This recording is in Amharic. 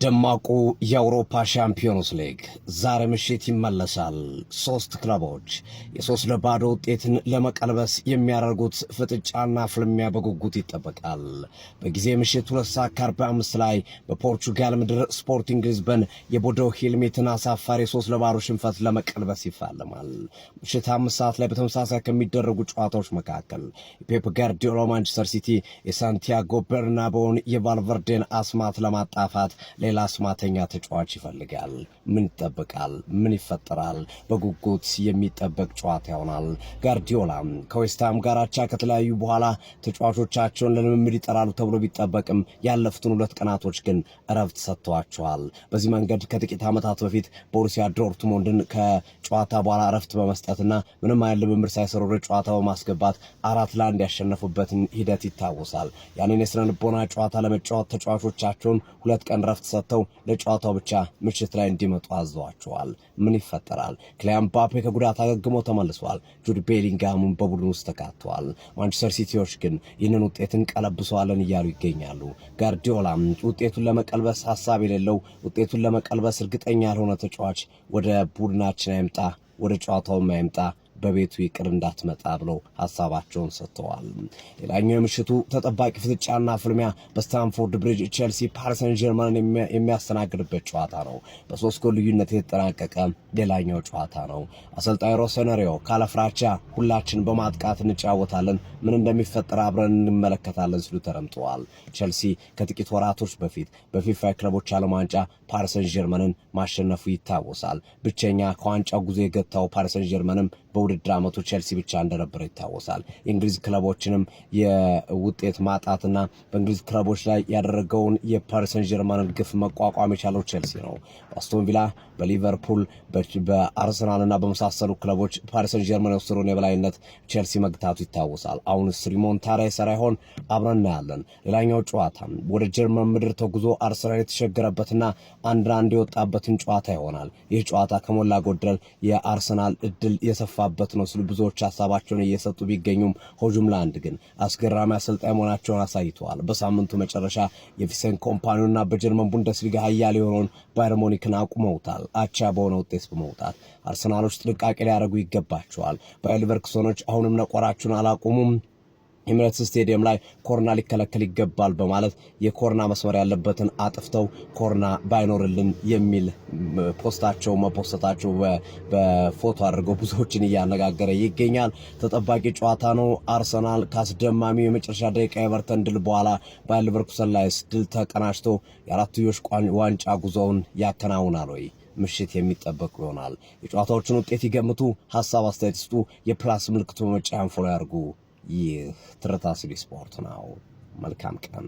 ደማቁ የአውሮፓ ሻምፒዮንስ ሊግ ዛሬ ምሽት ይመለሳል። ሶስት ክለቦች የ3-0 ውጤትን ለመቀልበስ የሚያደርጉት ፍጥጫና ፍልሚያ በጉጉት ይጠበቃል። በጊዜ ምሽት 2 ሰዓት ከ45 ላይ በፖርቹጋል ምድር ስፖርቲንግ ሊዝበን የቦዶ ግሊምትን አሳፋሪ 3-0 ሽንፈት ለመቀልበስ ይፋለማል። ምሽት 5 ሰዓት ላይ በተመሳሳይ ከሚደረጉ ጨዋታዎች መካከል የፔፕ ጋርዲዮላ ማንቸስተር ሲቲ የሳንቲያጎ በርናቦውን የቫልቨርዴን አስማት ለማጣፋት ሌላ አስማተኛ ተጫዋች ይፈልጋል። ምን ይጠበቃል? ምን ይፈጠራል? በጉጉት የሚጠበቅ ጨዋታ ይሆናል። ጋርዲዮላ ከዌስትሃም ጋር አቻ ከተለያዩ በኋላ ተጫዋቾቻቸውን ለልምምድ ይጠራሉ ተብሎ ቢጠበቅም ያለፉትን 2 ቀናቶች ግን እረፍት ሰጥተዋቸዋል። በዚህ መንገድ ከጥቂት ዓመታት በፊት ቦሩሲያ ዶርትሞንድን ከጨዋታ በኋላ እረፍት በመስጠትና ምንም አይነት ልምምድ ሳይሰሩ ወደ ጨዋታ በማስገባት 4-1 ያሸነፉበትን ሂደት ይታወሳል። ያንን የስነ ልቦና ጨዋታ ለመጫወት ተጫዋቾቻቸውን 2 ቀን እረፍት ሰጥተው ለጨዋታው ብቻ ምሽት ላይ እንዲመጡ አዘዋቸዋል። ምን ይፈጠራል? ኪሊያን ምባፔ ከጉዳት አገግሞ ተመልሷል። ጁድ ቤሊንጋሙን በቡድን ውስጥ ተካቷል። ማንቸስተር ሲቲዎች ግን ይህንን ውጤት እንቀለብሰዋለን እያሉ ይገኛሉ። ጋርዲዮላም ውጤቱን ለመቀልበስ ሀሳብ የሌለው፣ ውጤቱን ለመቀልበስ እርግጠኛ ያልሆነ ተጫዋች ወደ ቡድናችን አይምጣ፣ ወደ ጨዋታውም አይምጣ፣ በቤቱ ይቅር እንዳትመጣ ብለው ሀሳባቸውን ሰጥተዋል። ሌላኛው የምሽቱ ተጠባቂ ፍጥጫና ፍልሚያ በስታንፎርድ ብሪጅ ቼልሲ ፓሪሰን ጀርመንን የሚያስተናግድበት ጨዋታ ነው። በ3 ጎል ልዩነት የተጠናቀቀ ሌላኛው ጨዋታ ነው። አሰልጣኝ ሮሰነሪዮ ካለፍራቻ ሁላችን በማጥቃት እንጫወታለን፣ ምን እንደሚፈጠር አብረን እንመለከታለን ሲሉ ተደምጠዋል። ቼልሲ ከጥቂት ወራቶች በፊት በፊፋ የክለቦች ዓለም ዋንጫ ፓሪሰን ጀርመንን ማሸነፉ ይታወሳል። ብቸኛ ከዋንጫው ጉዞ የገታው ፓሪሰን ጀርመንም በውድድር ዓመቱ ቼልሲ ብቻ እንደነበረ ይታወሳል። የእንግሊዝ ክለቦችንም የውጤት ማጣትና በእንግሊዝ ክለቦች ላይ ያደረገውን የፓሪሰን ጀርመንን ግፍ መቋቋም የቻለው ቼልሲ ነው። በአስቶን ቪላ፣ በሊቨርፑል፣ በአርሰናልና በመሳሰሉ ክለቦች ፓሪሰን ጀርመን የወሰደውን የበላይነት ቼልሲ መግታቱ ይታወሳል። አሁንስ ሪሞንታዳ ይሰራ ይሆን? አብረን እናያለን። ሌላኛው ጨዋታ ወደ ጀርመን ምድር ተጉዞ አርሰናል የተቸገረበትና 1-1 የወጣበትን ጨዋታ ይሆናል። ይህ ጨዋታ ከሞላ ጎደል የአርሰናል እድል የሰፋበት ነው ሲሉ ብዙዎች ሀሳባቸውን እየሰጡ ቢገኙም ሆጁምላንድ ግን አስገራሚ አሰልጣኝ መሆናቸውን አሳይተዋል። በሳምንቱ መጨረሻ የቪንሰንት ኮምፓኒውና በጀርመን ቡንደስሊጋ ኃያል የሆነውን ባየር ሙኒክን አቁመውታል። አቻ በሆነ ውጤት በመውጣት አርሰናሎች ጥንቃቄ ሊያደርጉ ይገባቸዋል። ባየር ሌቨርኩሰኖች አሁንም ነቆራችሁን አላቆሙም። ኤሚሬትስ ስቴዲየም ላይ ኮርና ሊከለከል ይገባል በማለት የኮርና መስመር ያለበትን አጥፍተው ኮርና ባይኖርልን የሚል ፖስታቸው መፖሰታቸው በፎቶ አድርገው ብዙዎችን እያነጋገረ ይገኛል። ተጠባቂ ጨዋታ ነው። አርሰናል ካስደማሚው የመጨረሻ ደቂቃ ኤቨርተን ድል በኋላ ባየር ሌቨርኩሰን ላይ ድል ተቀናጅቶ የአራትዮሽ ዋንጫ ጉዞውን ያከናውናል ወይ? ምሽት የሚጠበቁ ይሆናል። የጨዋታዎችን ውጤት ይገምቱ፣ ሀሳብ አስተያየት ይስጡ። የ plus ምልክቱ በመጫን follow ያድርጉ። ይህ ትርታ ሲዲ ስፖርት ነው። መልካም ቀን።